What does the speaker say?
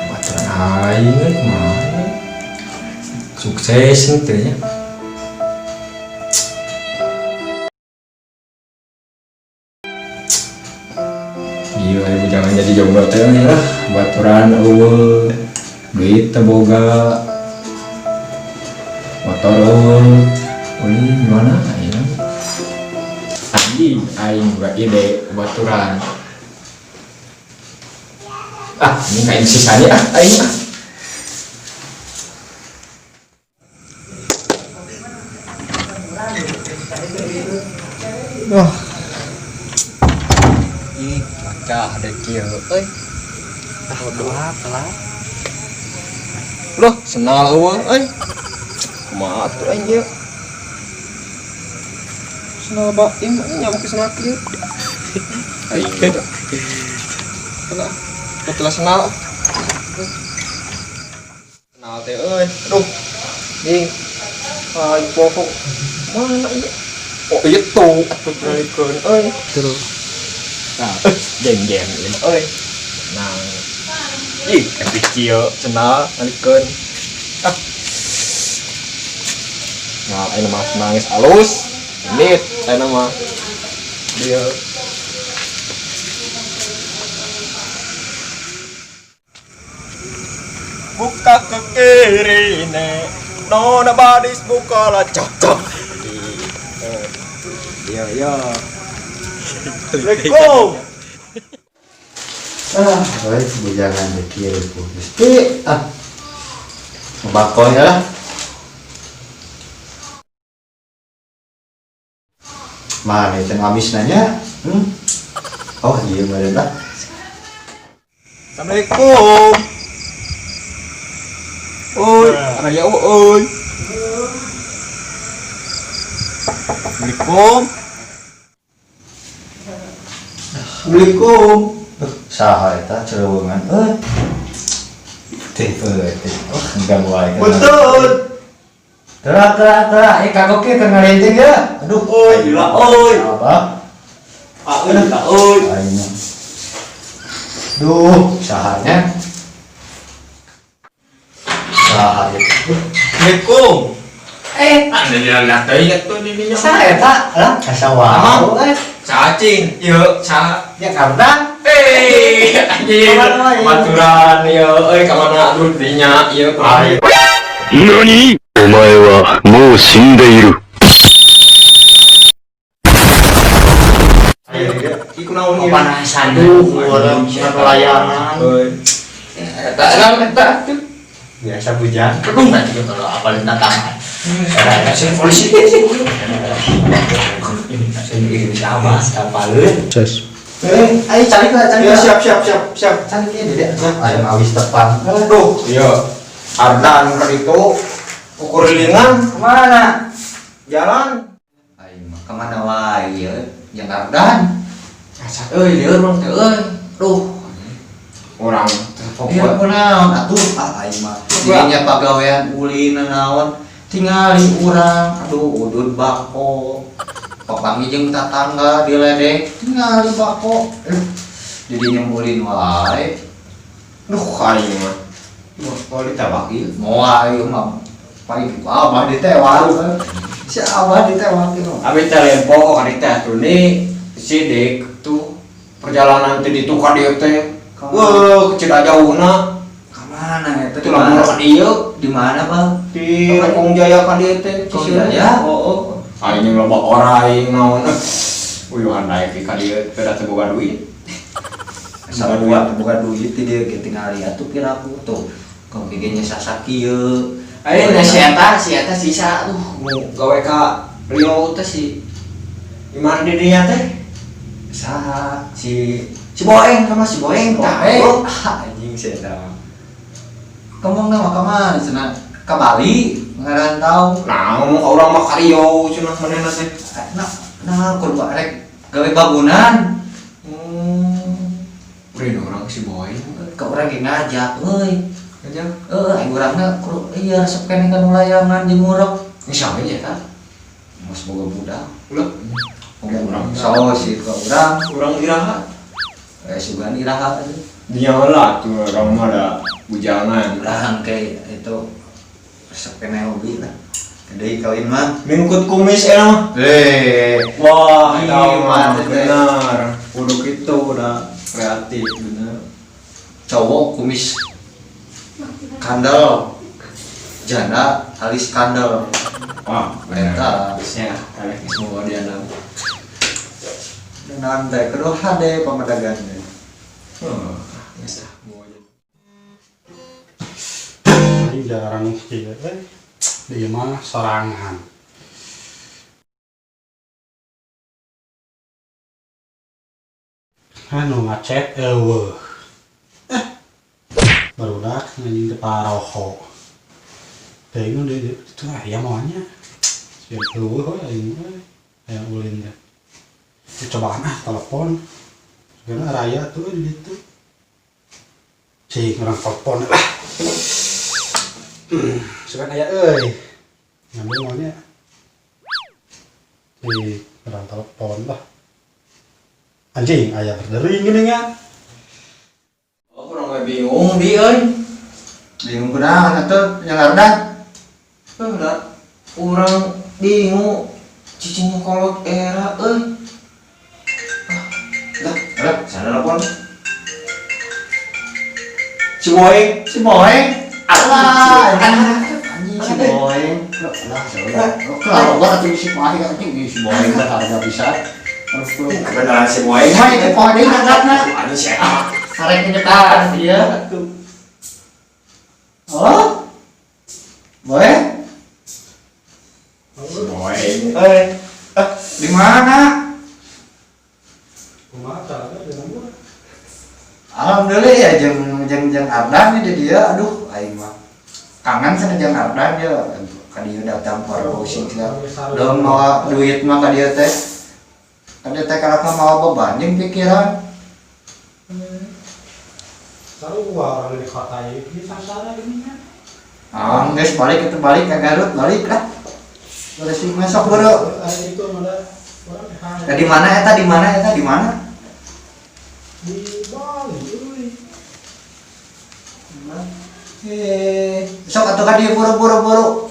Baturan aing euy kumaha? Sukses teh nya. Iya, ibu jangan jadi jomblo teh lah. Baturan euweuh, duit teu boga, motor euweuh. Uli gimana ya? Anjing, aing boga ide baturan. Ah, ini kayak sisanya ah, aing ah. Wah. Ih, cuaca ada kieu euy. Ah, telat, telat. Loh, senal euweuh euy. Kumaha atuh aing ieu? Senal baim nyamuk ke senal kieu. Aing. Kenapa? Betul senal. Senal teh euy. Aduh. Ding. Aing pokok. Mana ieu? Oh, itu atuh nalikeun euy. Terus. Nah, jeng jeng ieu mah euy. Nah. Ih, epic kieu cenah nalikeun. Ah. Nah, ayeuna mah nangis alus. Ini ayeuna mah dia buka ke kiri nek nona badis buka lah cocok. Iya iya. Assalamualaikum. Ah, baik bujangan deh kieu ku. Gusti, ah. Bakoy lah. Mana itu habis nanya? Hmm? Oh iya mana lah. Assalamualaikum. Oi, raya oi. Assalamualaikum. Assalamualaikum. Saha eta cerewungan euy. Teh euy teh. Oh, ganggu wae. Betul. Terak terak terak, eh kagok ke keur ngalenting ya. Aduh, Oi, gila oi. Apa? Ah, euy, tak oi. Aing mah. Duh, sahanya. Saha itu. Assalamualaikum. Eh, Anda lihat teh atuh di dinya. saha eta? Lah, asa wow. Eh, Cacing, ieu sa ya karena Eh, anjing. Kamana wae? Baturan ieu euy ka mana aduh dinya ieu kumaha. 何お前はもう死んでいる。 Ieu kunaon ieu? Panasan. Aduh, orang layangan. Euy. Eta naon eta atuh? Biasa bujang. Aduh, nanti kalau apa datang. Sing polisi. Apa? Apa lu? Eh, ayo cari lah, cari Ya lah. siap siap siap siap. Cari dia, dia. Ayo awis tepan. Aduh, iya. Ardan kan itu ukurilingan Kemana? jalan. Ayo mah kemana wae ya? Yang Ardan. Asa euy lieur urang teh euy. Duh. Orang terfokus. Iya, kunaon atuh ah aing mah. Dirinya pagawean ulin naon tingali urang aduh udud bako. Papanggih jeung tatangga diledek tingali bako. Jadi ulin wae. Duh, aing mah. Wah, kalau ditewak ieu. Moal ieu mah paling abah ditewak. Si abah ditewak ieu. Abi teh lain poho ka dieu teh atuh ni sidik tuh perjalanan teh ditu ka dieu teh. Wah, kecil jauhna. Ka mana eta? Itu lamun ka dieu Di mana, Bang? di Rekong Jaya ka dieu teh. Rekong Jaya? Oh, oh. Aing jeung loba orai naon. Uyuhan naik ka dieu teh da teu boga duit. Asal buat buka duit di dia ge tingali atuh piraku tuh. Kau gigenya sasaki ye. Aing na si eta sisa nu gawe ka Rio teh si gimana di dinya teh? Saha? Si si Boeng sama si Boeng tah. Eh, Oh. anjing si eta mah. Kamu nggak mau kemana? Cenah ke Bali ngarantau. Nah, ngomong ka urang mah ka Rio cenah manehna teh. Nah, nah kudu rek gawe bangunan. Udah orang si Boeng. Ke orang yang ngajak euy. Aja. Heeh, aing urangna kudu iya resep keneh ka nu layangan jeung ngurek. Ini siapa nya eta? Mas boga budak. Ulah. Ngomong urang so sih ke urang. Urang iraha. Eh sugan iraha atuh. Dia lah tuh orang mah ada bujangan. Urang kayak itu resep keneh hobi lah. Gede kawin mah. Mingkut kumis emang. Eh, Wah, Iya, tahu mah teh. benar. Kudu gitu udah kreatif bener. Cowok kumis kandel, janda alis kandel. Wah, Eta. Bisa, karek semua dia nang. Dengan teh kedua hade pemedagan teh. Oh, bisa. Mau aja. Ini jarang sih, eh. Dia mah sorangan. Anu ngacet eueuh. Eh. Barudak anjing teh paroho. Teuing deui itu aya moalnya. Siap eueuh we aing we. Aya ulin teh. Cobaan ah telepon. Sebenarnya raya tuh di ditu. Cing urang telepon lah. Sugan aya euy. Nyambung moalnya. Cing urang telepon lah. Anjing aya berdering gini kan. Oh, urang we bingung di euy. Bingung kunaon atuh yang Ardan? Benar. Urang bingung cicing kolot era euy. Ah, dah, dah, sana telepon. Si Boy, Si Boeng. Alah, Anjing si Boeng. Lah, lah, kalau gua atuh si Boeng anjing si Boeng mah harga bisa. Kebenaran si Boy. Mah itu poho deui ngangkatna. Anjing si Eta. Karek nyekan dia. Oh? Boeng? Si Boy. Eh, di mana? Kumaha cara teh nambah? Alhamdulillah ya jeung jeung jeung Ardan nih di dia, aduh aing mah kangen sana jeung Ardan ya ka dieu datang pusing sia. Dong mawa duit mah ka dieu teh. Ka dieu teh kalahka mawa beban jeung pikiran. Sarua orang di kota ieu ini sangsara gini kan. Ah, geus balik itu balik ka Garut, balik lah. Beres masuk bro. Ari itu mana urang Nah, di mana eta? Di mana eta? Di mana? Di Bali euy. Eh, sok atuh ka dieu buru-buru buru.